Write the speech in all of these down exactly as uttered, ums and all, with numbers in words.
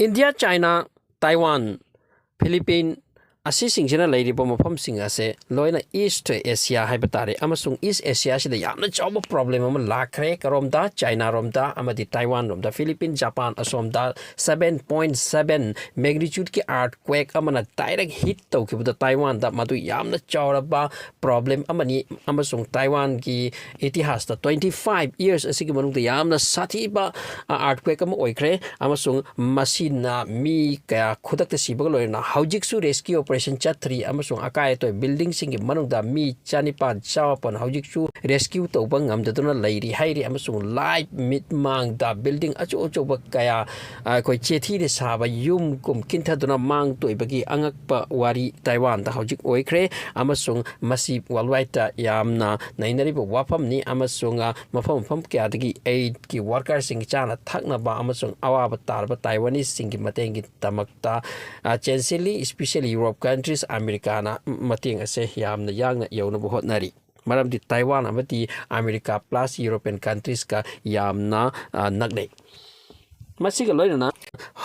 India, China, Taiwan, Philippines ꯑꯁꯤꯁꯤꯡꯁꯤꯅ ꯂꯩꯔꯤꯕ ꯃꯐꯝꯁꯤꯡ ꯑꯁꯦ ꯂꯣꯏꯅ ꯏꯁ ꯑꯦꯁꯤꯌꯥ ꯍꯥꯏꯕ ꯇꯥꯔꯦ꯫ ꯑꯃꯁꯨꯡ ꯏꯁ ꯑꯦꯁꯤꯌꯥꯁꯤꯗ ꯌꯥꯝꯅ ꯆꯥꯎꯕ ꯄ꯭ꯔꯣꯕ꯭ꯂꯦꯝ ꯑꯃ ꯂꯥꯛꯈ꯭ꯔꯦ꯫ ꯀꯔꯣꯝꯗ? ꯆꯥꯏꯅꯥꯔꯣꯝꯗ ꯑꯃꯗꯤ ꯇꯥꯏꯋꯥꯟꯔꯣꯝꯗ꯫ ꯐꯤꯂꯤꯄꯤꯟ, ꯖꯄꯥꯟ ꯑꯁꯣꯝꯗ seven point seven magnitudeꯀꯤ earthquake ꯑꯃꯅ direct hit ꯇꯧꯈꯤꯕꯗ ꯇꯥꯏꯋꯥꯟꯗ ꯃꯗꯨ ꯌꯥꯝꯅ ꯆꯥꯎꯔꯕ ꯄ꯭ꯔꯣꯕ꯭ꯂꯦꯝ ꯑꯃꯅꯤ꯫ ꯑꯃꯁꯨꯡ ꯇꯥꯏꯋꯥꯟꯒꯤ ꯏꯇꯤꯍꯥꯁꯇ twenty five years ꯑꯁꯤꯒꯤ ꯃꯅꯨꯡꯗ ꯌꯥꯝꯅ ꯁꯥꯊꯤꯕ earthquake ꯑꯃ ꯑꯣꯏꯈ꯭ꯔꯦ꯫ ꯑꯃꯁꯨꯡ ꯃꯁꯤꯅ ꯃꯤ ꯀꯌꯥ ꯈꯨꯗꯛꯇ ꯁꯤꯕꯒ ꯂꯣꯏꯅꯅ ꯍꯧꯖꯤꯛꯁꯨ rescue operation ꯆꯠꯊꯔꯤ꯫ ꯑꯃꯁꯨꯡ ꯑꯀꯥꯏ ꯑꯇꯣꯏ buildingꯁꯤꯡꯒꯤ ꯃꯅꯨꯡꯗ ꯃꯤ ꯆꯅꯤꯄꯥꯟ ꯆꯃꯥꯄꯟ ꯍꯧꯖꯤꯛꯁꯨ rescue ꯇꯧꯕ ꯉꯝꯗꯗꯨꯅ ꯂꯩꯔꯤ ꯍꯥꯏꯔꯤ꯫ ꯑꯃꯁꯨꯡ live ꯃꯤꯠꯃꯥꯡꯗ building ꯑꯆꯧ ꯑꯆꯧꯕ ꯀꯌꯥ, ꯑꯩꯈꯣꯏ ꯆꯦꯊꯤꯅ ꯁꯥꯕ ꯌꯨꯝꯒꯨꯝ ꯀꯤꯟꯊꯗꯨꯅ ꯃꯥꯡ ꯇꯣꯏꯕꯒꯤ ꯑꯉꯛꯄ ꯋꯥꯔꯤ ꯇꯥꯏꯋꯥꯟꯗ ꯍꯧꯖꯤꯛ ꯑꯣꯏꯈ꯭ꯔꯦ꯫ ꯑꯃꯁꯨꯡ ꯃꯁꯤ worldwideꯇ ꯌꯥꯝꯅ ꯅꯩꯅꯔꯤꯕ ꯋꯥꯐꯝꯅꯤ꯫ ꯑꯃꯁꯨꯡ, ꯑ, ꯃꯐꯝ ꯃꯐꯝ ꯀꯌꯥꯗꯒꯤ aidꯀꯤ workerꯁꯤꯡ ꯆꯥꯅ ꯊꯛꯅꯕ ꯑꯃꯁꯨꯡ ꯑꯋꯥꯕ ꯇꯥꯔꯕ ꯇꯥꯏꯋꯥꯅꯤꯁꯁꯤꯡꯒꯤ ꯃꯇꯦꯡꯒꯤꯗꯃꯛꯇ, ꯑ, ꯆꯦꯟꯁꯤꯜꯂꯤ꯫ Especially Europe countries, ꯑꯃꯦꯔꯤꯀꯥꯅ ꯃꯇꯦꯡ ꯑꯁꯦ ꯌꯥꯝꯅ ꯌꯥꯡꯅ ꯌꯧꯅꯕ ꯍꯣꯠꯅꯔꯤ꯫ ꯃꯔꯝꯗꯤ ꯇꯥꯏꯋꯥꯟ ꯑꯃꯗꯤ ꯑꯃꯦꯔꯤꯀꯥ plus European countriesꯀ ꯌꯥꯝꯅ, ꯑ, ꯅꯛꯅꯩ꯫ ꯃꯁꯤꯒ ꯂꯣꯏꯅꯅ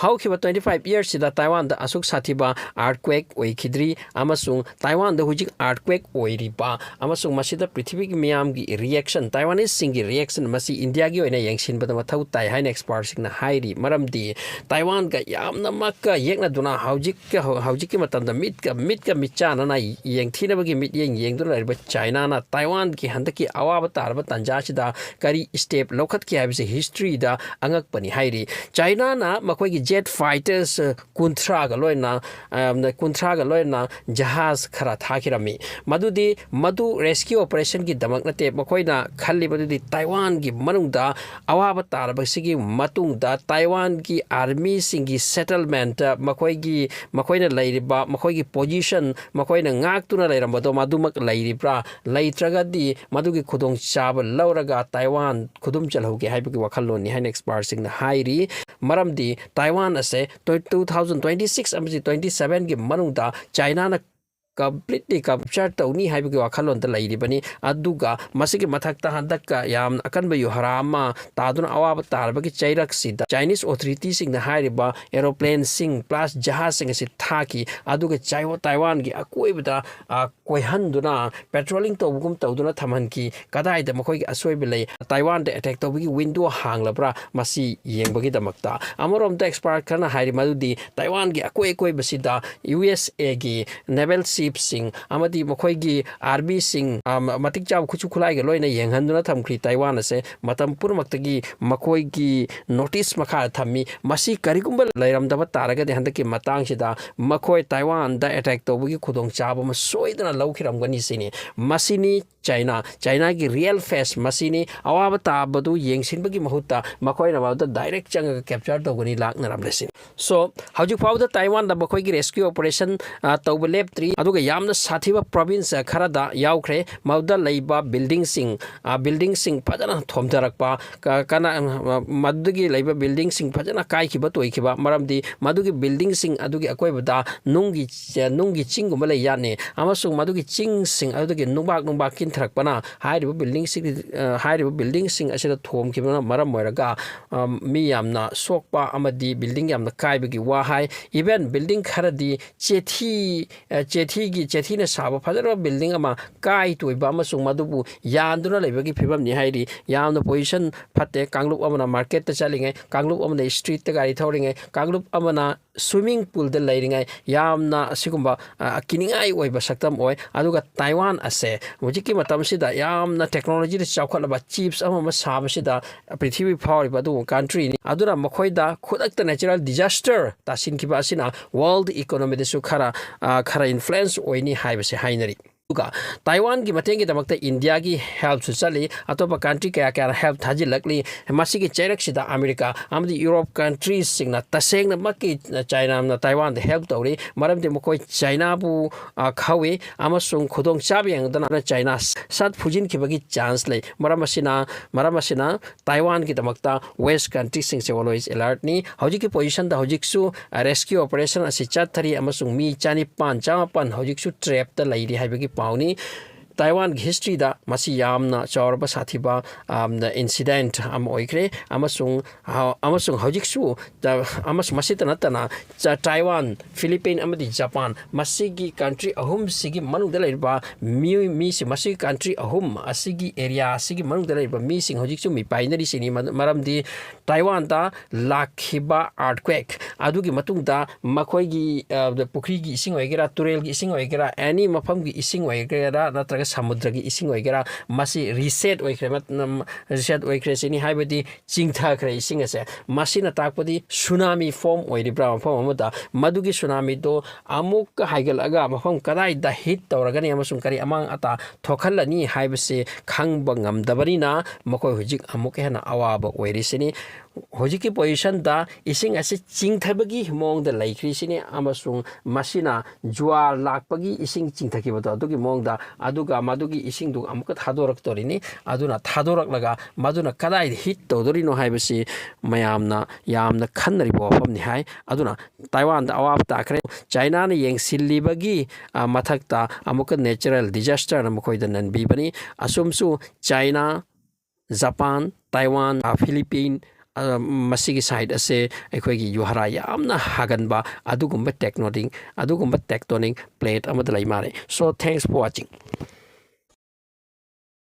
ꯍꯧꯈꯤꯕ twenty five yearsꯁꯤꯗ ꯇꯥꯏꯋꯥꯟꯗ ꯑꯁꯨꯛ ꯁꯥꯊꯤꯕ earthquake ꯑꯣꯏꯈꯤꯗ꯭ꯔꯤ꯫ ꯑꯃꯁꯨꯡ ꯇꯥꯏꯋꯥꯟꯗ ꯍꯧꯖꯤꯛ earthquake ꯑꯣꯏꯔꯤꯕ ꯑꯃꯁꯨꯡ ꯃꯁꯤꯗ ꯄ꯭ꯔꯤꯊꯤꯕꯤꯒꯤ ꯃꯤꯌꯥꯝꯒꯤ reaction, ꯇꯥꯏꯋꯥꯅꯤꯁꯁꯤꯡꯒꯤ reaction ꯃꯁꯤ ꯏꯟꯗꯤꯌꯥꯒꯤ ꯑꯣꯏꯅ ꯌꯦꯡꯁꯤꯟꯕꯗ ꯃꯊꯧ ꯇꯥꯏ ꯍꯥꯏꯅ expertꯁꯤꯡꯅ ꯍꯥꯏꯔꯤ꯫ ꯃꯔꯝꯗꯤ ꯇꯥꯏꯋꯥꯟꯒ ꯌꯥꯝꯅꯃꯛꯀ ꯌꯦꯛꯅꯗꯨꯅ ꯍꯧꯖꯤꯛꯀ, ꯍꯧꯖꯤꯛꯀꯤ ꯃꯇꯝꯗ ꯃꯤꯠꯀ, ꯃꯤꯠꯀ ꯃꯤꯠꯆꯥꯟꯅꯅ ꯌꯦꯡꯊꯤꯅꯕꯒꯤ ꯃꯤꯠꯌꯦꯡ ꯌꯦꯡꯗꯨꯅ ꯂꯩꯔꯤꯕ ꯆꯥꯏꯅꯥꯅ ꯇꯥꯏꯋꯥꯟꯒꯤ ꯍꯟꯗꯛꯀꯤ ꯑꯋꯥꯕ ꯇꯥꯔꯕ ꯇꯥꯟꯖꯥꯁꯤꯗ ꯀꯔꯤ step ꯂꯧꯈꯠꯈꯤ ꯍꯥꯏꯕꯁꯤ historyꯗ ꯑꯉꯛꯄꯅꯤ ꯍꯥꯏꯔꯤ꯫ ꯆꯥꯏꯅꯥꯅ ꯃꯈꯣꯏꯒꯤ jet fighters ꯀꯨꯟꯊ꯭ꯔꯥꯒ ꯂꯣꯏꯅ, ꯑ, ꯀꯨꯟꯊ꯭ꯔꯥꯒ ꯂꯣꯏꯅ ꯖꯍꯥꯖ ꯈꯔ ꯊꯥꯈꯤꯔꯝꯃꯤ꯫ ꯃꯗꯨꯗꯤ ꯃꯗꯨ rescue operationꯒꯤꯗꯃꯛ ꯅꯠꯇꯦ꯫ ꯃꯈꯣꯏꯅ ꯈꯜꯂꯤꯕꯗꯨꯗꯤ ꯇꯥꯏꯋꯥꯟꯒꯤ ꯃꯅꯨꯡꯗ ꯑꯋꯥꯕ ꯇꯥꯔꯕꯁꯤꯒꯤ ꯃꯇꯨꯡꯗ ꯇꯥꯏꯋꯥꯟꯒꯤ armyꯁꯤꯡꯒꯤ settlement, ꯃꯈꯣꯏꯒꯤ, ꯃꯈꯣꯏꯅ ꯂꯩꯔꯤꯕ, ꯃꯈꯣꯏꯒꯤ position, ꯃꯈꯣꯏꯅ ꯉꯥꯛꯇꯨꯅ ꯂꯩꯔꯝꯕꯗꯣ ꯃꯗꯨꯃꯛ ꯂꯩꯔꯤꯕ꯭ꯔꯥ? ꯂꯩꯇ꯭ꯔꯒꯗꯤ ꯃꯗꯨꯒꯤ ꯈꯨꯗꯣꯡꯆꯥꯕ ꯂꯧꯔꯒ ꯇꯥꯏꯋꯥꯟ ꯈꯨꯗꯨꯝ ꯆꯜꯍꯧꯒꯦ ꯍꯥꯏꯕꯒꯤ ꯋꯥꯈꯜꯂꯣꯟꯅꯤ ꯍꯥꯏꯅ expertꯁꯤꯡꯅ ꯍꯥꯏꯔꯤ꯫ ꯃꯔꯝꯗꯤ ꯇꯥꯏꯋꯥꯟ ꯑꯁꯦ two thousand twenty six ꯑꯃꯁꯨꯡ twenty sevenꯒꯤ ꯃꯅꯨꯡꯗ ꯆꯥꯏꯅꯥꯅ completely capture ꯇꯧꯅꯤ ꯍꯥꯏꯕꯒꯤ ꯋꯥꯈꯜꯂꯣꯟꯗ ꯂꯩꯔꯤꯕꯅꯤ꯫ ꯑꯗꯨꯒ ꯃꯁꯤꯒꯤ ꯃꯊꯛꯇ ꯍꯟꯗꯛꯀ ꯌꯥꯝꯅ ꯑꯀꯟꯕ ꯌꯨꯍꯥꯔꯥ ꯑꯃ ꯇꯥꯗꯨꯅ ꯑꯋꯥꯕ ꯇꯥꯔꯕꯒꯤ ꯆꯩꯔꯛꯁꯤꯗ Chinese authorityꯁꯤꯡꯅ ꯍꯥꯏꯔꯤꯕ aeroplaneꯁꯤꯡ plus ꯖꯍꯥꯖꯁꯤꯡ ꯑꯁꯤ ꯊꯥꯈꯤ꯫ ꯑꯗꯨꯒ ꯆꯥꯏꯋꯥ-, ꯇꯥꯏꯋꯥꯟꯒꯤ ꯑꯀꯣꯏꯕꯗ, ꯑ, ꯀꯣꯏꯍꯟꯗꯨꯅ patrolling ꯇꯧꯕꯒꯨꯝ ꯇꯧꯗꯨꯅ ꯊꯝꯍꯟꯈꯤ꯫ ꯀꯗꯥꯏꯗ ꯃꯈꯣꯏꯒꯤ ꯑꯁꯣꯏꯕ ꯂꯩ? ꯇꯥꯏꯋꯥꯟꯗ attack ꯇꯧꯕꯒꯤ window ꯍꯥꯡꯂꯕ꯭ꯔꯥ? ꯃꯁꯤ ꯌꯦꯡꯕꯒꯤꯗꯃꯛꯇ꯫ ꯑꯃꯔꯣꯝꯗ expert ꯈꯔꯅ ꯍꯥꯏꯔꯤ ꯃꯗꯨꯗꯤ ꯇꯥꯏꯋꯥꯟꯒꯤ ꯑꯀꯣꯏ ꯑꯀꯣꯏꯕꯁꯤꯗ USAꯒꯤ naval shipꯁꯤꯡ ꯑꯃꯗꯤ ꯃꯈꯣꯏꯒꯤ armyꯁꯤꯡ, ꯑ, ꯃꯇꯤꯛ ꯆꯥꯕ ꯈꯨꯠꯁꯨ ꯈꯨꯠꯂꯥꯏꯒ ꯂꯣꯏꯅ ꯌꯦꯡꯍꯟꯗꯨꯅ ꯊꯝꯈ꯭ꯔꯤ꯫ ꯇꯥꯏꯋꯥꯟ ꯑꯁꯦ ꯃꯇꯝ ꯄꯨꯝꯅꯃꯛꯇꯒꯤ ꯃꯈꯣꯏꯒꯤ notice ꯃꯈꯥꯗ ꯊꯝꯃꯤ꯫ ꯃꯁꯤ ꯀꯔꯤꯒꯨꯝꯕ ꯂꯩꯔꯝꯗꯕ ꯇꯥꯔꯒꯗꯤ ꯍꯟꯗꯛꯀꯤ ꯃꯇꯥꯡꯁꯤꯗ ꯃꯈꯣꯏ ꯇꯥꯏꯋꯥꯟꯗ attack ꯇꯧꯕꯒꯤ ꯈꯨꯗꯣꯡꯆꯥꯕ ꯑꯃ ꯁꯣꯏꯗꯅ ꯂꯧꯈꯤꯔꯝꯒꯅꯤ ꯁꯤꯅꯤ꯫ ꯃꯁꯤꯅꯤ ꯆꯥꯏꯅꯥ, ꯆꯥꯏꯅꯥꯒꯤ real face ꯃꯁꯤꯅꯤ꯫ ꯑꯋꯥꯕ ꯇꯥꯕꯗꯨ ꯌꯦꯡꯁꯤꯟꯕꯒꯤ ꯃꯍꯨꯠꯇ ꯃꯈꯣꯏꯅ ꯃꯗꯨꯗ direct ꯆꯪꯉꯒ capture ꯇꯧꯒꯅꯤ ꯂꯥꯛꯅꯔꯝꯂꯦ ꯁꯤꯅꯤ꯫ So, ꯍꯧꯖꯤꯛ ꯐꯥꯎꯕꯗ ꯇꯥꯏꯋꯥꯟꯗ ꯃꯈꯣꯏꯒꯤ rescue operation, ꯑ, ꯇꯧꯕ ꯂꯦꯞꯇ꯭ꯔꯤ꯫ ꯑꯗꯨꯒ ꯌꯥꯝꯅ ꯁꯥꯊꯤꯕ province ꯈꯔꯗ ꯌꯥꯎꯈ꯭ꯔꯦ꯫ ꯃꯗꯨꯗ ꯂꯩꯕ buildingꯁꯤꯡ, ꯑ, buildingꯁꯤꯡ ꯐꯖꯅ ꯊꯣꯝꯊꯔꯛꯄ, ꯀ-, ꯀꯅꯥ-, ꯃꯗꯨꯗꯒꯤ ꯂꯩꯕ buildingꯁꯤꯡ ꯐꯖꯅ ꯀꯥꯏꯈꯤꯕ ꯇꯣꯏꯈꯤꯕ, ꯃꯔꯝꯗꯤ ꯃꯗꯨꯒꯤ buildingꯁꯤꯡ ꯑꯗꯨꯒꯤ ꯑꯀꯣꯏꯕꯗ ꯅꯨꯡꯒꯤ, ꯅꯨꯡꯒꯤ ꯆꯤꯡꯒꯨꯝꯕ ꯂꯩ ꯌꯥꯠꯅꯤ, ꯑꯃꯁꯨꯡ ꯃꯗꯨꯒꯤ ꯆꯤꯡꯁꯤꯡ ꯑꯗꯨꯗꯒꯤ ꯅꯨꯡꯕꯥꯛ ꯅꯨꯡꯕꯥꯛ ꯀꯤꯟꯊꯔꯛꯄꯅ ꯍꯥꯏꯔꯤꯕ buildingꯁꯤꯡ, ꯑ, ꯍꯥꯏꯔꯤꯕ buildingꯁꯤꯡ ꯑꯁꯤꯗ ꯊꯣꯝꯈꯤꯕꯅ ꯃꯔꯝ ꯑꯣꯏꯔꯒ, ꯑ, ꯃꯤ ꯌꯥꯝꯅ ꯁꯣꯛꯄ ꯑꯃꯗꯤ building ꯌꯥꯝꯅ ꯀꯥꯏꯕꯒꯤ ꯋꯥ ꯍꯥꯏ꯫ Even building ꯈꯔꯗꯤ ꯆꯦꯊꯤ, ꯑ, ꯆꯦꯊꯤꯒꯤ, ꯆꯦꯊꯤꯅ ꯁꯥꯕ ꯐꯖꯔꯕ building ꯑꯃ ꯀꯥꯏ ꯇꯣꯏꯕ ꯑꯃꯁꯨꯡ ꯃꯗꯨꯕꯨ ꯌꯥꯟꯗꯨꯅ ꯂꯩꯕꯒꯤ ꯐꯤꯕꯝꯅꯤ ꯍꯥꯏꯔꯤ꯫ ꯌꯥꯝꯅ position ꯐꯠꯇꯦ꯫ ꯀꯥꯡꯂꯨꯞ ꯑꯃꯅ marketꯇ ꯆꯠꯂꯤꯉꯩ, ꯀꯥꯡꯂꯨꯞ ꯑꯃꯅ streetꯇ ꯒꯥꯔꯤ ꯊꯧꯔꯤꯉꯩ, ꯀꯥꯡꯂꯨꯞ ꯑꯃꯅ swimming poolꯗ ꯂꯩꯔꯤꯉꯩ, ꯌꯥꯝꯅ ꯑꯁꯤꯒꯨꯝꯕ, ꯑ, ꯀꯤꯅꯤꯡꯉꯥꯏ ꯑꯣꯏꯕ ꯁꯛꯇꯝ ꯑꯣꯏ꯫ ꯑꯗꯨꯒ ꯇꯥꯏꯋꯥꯟ ꯑꯁꯦ ꯍꯧꯖꯤꯛꯀꯤ ꯃꯇꯝꯁꯤꯗ ꯌꯥꯝꯅ technologyꯗ ꯆꯥꯎꯈꯠꯂꯕ chips ꯑꯃ ꯑꯃ ꯁꯥꯕꯁꯤꯗ ꯄ꯭ꯔꯤꯊꯤꯕꯤ ꯐꯥꯎꯔꯤꯕ ꯑꯗꯨꯒꯨꯝꯕ countryꯅꯤ꯫ ꯑꯗꯨꯅ ꯃꯈꯣꯏꯗ ꯈꯨꯗꯛꯇ natural disaster ꯇꯥꯁꯤꯟꯈꯤꯕ ꯑꯁꯤꯅ world economyꯗꯁꯨ ꯈꯔ, ꯑ, ꯈꯔ influence ꯑꯣꯏꯅꯤ ꯍꯥꯏꯕꯁꯦ ꯍꯥꯏꯅꯔꯤ꯫ ꯑꯗꯨꯒ ꯇꯥꯏꯋꯥꯟꯒꯤ ꯃꯇꯦꯡꯒꯤꯗꯃꯛꯇ ꯏꯟꯗꯤꯌꯥꯒꯤ helpꯁꯨ ꯆꯠꯂꯤ, ꯑꯇꯣꯞꯄ country ꯀꯌꯥ ꯀꯌꯥꯅ help ꯊꯥꯖꯤꯜꯂꯛꯂꯤ꯫ ꯃꯁꯤꯒꯤ ꯆꯩꯔꯛꯁꯤꯗ ꯑꯃꯦꯔꯤꯀꯥ ꯑꯃꯗꯤ ꯌꯨꯔꯣꯞ countryꯁꯤꯡꯅ ꯇꯁꯦꯡꯅꯃꯛꯀꯤ ꯆꯥꯏꯅꯥꯅ ꯇꯥꯏꯋꯥꯟꯗ help ꯇꯧꯔꯤ, ꯃꯔꯝꯗꯤ ꯃꯈꯣꯏ ꯆꯥꯏꯅꯥꯕꯨ, ꯑ, ꯈꯧꯏ ꯑꯃꯁꯨꯡ ꯈꯨꯗꯣꯡ ꯆꯥꯕ ꯌꯦꯡꯗꯨꯅ ꯆꯥꯏꯅꯥ ꯁꯠ ꯐꯨꯖꯤꯟꯈꯤꯕꯒꯤ chance ꯂꯩ꯫ ꯃꯔꯝ ꯑꯁꯤꯅ, ꯃꯔꯝ ꯑꯁꯤꯅ ꯇꯥꯏꯋꯥꯟꯒꯤꯗꯃꯛꯇ West countryꯁꯤꯡꯁꯦ always alertꯅꯤ꯫ ꯍꯧꯖꯤꯛꯀꯤ positionꯗ ꯍꯧꯖꯤꯛꯁꯨ rescue operation ꯑꯁꯤ ꯆꯠꯊꯔꯤ ꯑꯃꯁꯨꯡ ꯃꯤ ꯆꯅꯤꯄꯥꯟ, ꯆꯃꯥꯄꯟ ꯍꯧꯖꯤꯛꯁꯨ trapꯇ ꯂꯩꯔꯤ ꯍꯥꯏꯕꯒꯤ ꯄꯥꯎꯅꯤ꯫ ꯇꯥꯏꯋꯥꯟꯒꯤ historyꯗ ꯃꯁꯤ ꯌꯥꯝꯅ ꯆꯥꯎꯔꯕ ꯁꯥꯊꯤꯕ, ꯑꯝꯅ, incident ꯑꯃ ꯑꯣꯏꯈ꯭ꯔꯦ ꯑꯃꯁꯨꯡ, ꯑ, ꯑꯃꯁꯨꯡ ꯍꯧꯖꯤꯛꯁꯨ, ꯇ-, ꯑꯃꯁꯨꯡ ꯃꯁꯤꯇ ꯅꯠꯇꯅ ꯆ-, ꯇꯥꯏꯋꯥꯟ, ꯐꯤꯂꯤꯄꯤꯟ ꯑꯃꯗꯤ ꯖꯄꯥꯟ, ꯃꯁꯤꯒꯤ country ꯑꯍꯨꯝꯁꯤꯒꯤ ꯃꯅꯨꯡꯗ ꯂꯩꯔꯤꯕ ꯃꯤꯑꯣꯏ, ꯃꯤꯁꯤꯡ, ꯃꯁꯤꯒꯤ country ꯑꯍꯨꯝ ꯑꯁꯤꯒꯤ area ꯑꯁꯤꯒꯤ ꯃꯅꯨꯡꯗ ꯂꯩꯔꯤꯕ ꯃꯤꯁꯤꯡ ꯍꯧꯖꯤꯛꯁꯨ ꯃꯤꯄꯥꯏꯅꯔꯤꯁꯤꯅꯤ꯫ ꯃ-, ꯃꯔꯝꯗꯤ ꯇꯥꯏꯋꯥꯟꯗ ꯂꯥꯛꯈꯤꯕ earthquake ꯑꯗꯨꯒꯤ ꯃꯇꯨꯡꯗ ꯃꯈꯣꯏꯒꯤ, ꯑ, ꯄꯨꯈ꯭ꯔꯤꯒꯤ ꯏꯁꯤꯡ ꯑꯣꯏꯒꯦꯔꯥ, ꯇꯨꯔꯦꯜꯒꯤ ꯏꯁꯤꯡ ꯑꯣꯏꯒꯦꯔꯥ, any ꯃꯐꯝꯒꯤ ꯏꯁꯤꯡ ꯑꯣꯏꯒꯦꯔꯥ, ꯅꯠꯇ꯭ꯔꯒ ꯁꯃꯨꯗ꯭ꯔꯒꯤ ꯏꯁꯤꯡ ꯑꯣꯏꯒꯦꯔꯥ, ꯃꯁꯤ reset ꯑꯣꯏꯈ꯭ꯔꯦ, ꯃꯠ-, ꯅꯝ-, reset ꯑꯣꯏꯈ꯭ꯔꯦ ꯁꯤꯅꯤ꯫ ꯍꯥꯏꯕꯗꯤ ꯆꯤꯡꯊꯈ꯭ꯔꯦ ꯏꯁꯤꯡ ꯑꯁꯦ꯫ ꯃꯁꯤꯅ ꯇꯥꯛꯄꯗꯤ tsunami form ꯑꯣꯏꯔꯤꯕ꯭ꯔꯥ ꯃꯐꯝ ꯑꯃꯗ, ꯃꯗꯨꯒꯤ tsunamiꯗꯣ ꯑꯃꯨꯛꯀ ꯍꯥꯏꯒꯠꯂꯛꯑꯒ ꯃꯐꯝ ꯀꯗꯥꯏꯗ hit ꯇꯧꯔꯒꯅꯤ ꯑꯃꯁꯨꯡ ꯀꯔꯤ ꯑꯃꯥꯡ ꯑꯇꯥ ꯊꯣꯛꯍꯜꯂꯅꯤ ꯍꯥꯏꯕꯁꯤ ꯈꯪꯕ ꯉꯝꯗꯕꯅꯤꯅ ꯃꯈꯣꯏ ꯍꯧꯖꯤꯛ ꯑꯃꯨꯛꯀ ꯍꯦꯟꯅ ꯑꯋꯥꯕ ꯑꯣꯏꯔꯤꯁꯤꯅꯤ꯫ ꯍꯧꯖꯤꯛꯀꯤ positionꯗ ꯏꯁꯤꯡ ꯑꯁꯤ ꯆꯤꯡꯊꯕꯒꯤ ꯃꯑꯣꯡꯗ ꯂꯩꯈ꯭ꯔꯤꯁꯤꯅꯤ ꯑꯃꯁꯨꯡ ꯃꯁꯤꯅ ꯖꯨꯋꯥꯔ ꯂꯥꯛꯄꯒꯤ ꯏꯁꯤꯡ ꯆꯤꯡꯊꯈꯤꯕꯗꯣ ꯑꯗꯨꯒꯤ ꯃꯑꯣꯡꯗ, ꯑꯗꯨꯒ ꯃꯗꯨꯒꯤ ꯏꯁꯤꯡꯗꯨ ꯑꯃꯨꯛꯀ ꯊꯥꯗꯣꯔꯛꯇꯣꯔꯤꯅꯤ꯫ ꯑꯗꯨꯅ ꯊꯥꯗꯣꯔꯛꯂꯒ ꯃꯗꯨꯅ ꯀꯗꯥꯏꯗ hit ꯇꯧꯗꯣꯔꯤꯅꯣ ꯍꯥꯏꯕꯁꯤ ꯃꯌꯥꯝꯅ ꯌꯥꯝꯅ ꯈꯟꯅꯔꯤꯕ ꯋꯥꯐꯝꯅꯤ ꯍꯥꯏ꯫ ꯑꯗꯨꯅ ꯇꯥꯏꯋꯥꯟꯗ ꯑꯋꯥꯕ ꯇꯥꯈ꯭ꯔꯦ꯫ ꯆꯥꯏꯅꯥꯅ ꯌꯦꯡꯁꯤꯜꯂꯤꯕꯒꯤ, ꯑ, ꯃꯊꯛꯇ ꯑꯃꯨꯛꯀ natural disasterꯅ ꯃꯈꯣꯏꯗ ꯅꯟꯕꯤꯕꯅꯤ꯫ ꯑꯁꯨꯝꯁꯨ ꯆꯥꯏꯅꯥ, ꯖꯄꯥꯟ, ꯇꯥꯏꯋꯥꯟ, ꯑ, ꯐꯤꯂꯤꯄꯤꯟ, ꯑ, ꯃꯁꯤꯒꯤ side ꯑꯁꯦ ꯑꯩꯈꯣꯏꯒꯤ ꯌꯨꯍꯥꯔꯥ ꯌꯥꯝꯅ ꯍꯥꯒꯟꯕ ꯑꯗꯨꯒꯨꯝꯕ tectonic, ꯑꯗꯨꯒꯨꯝꯕ tectonic plate ꯑꯃꯗ ꯂꯩ ꯃꯥꯜꯂꯦ꯫ So, thanks for watching.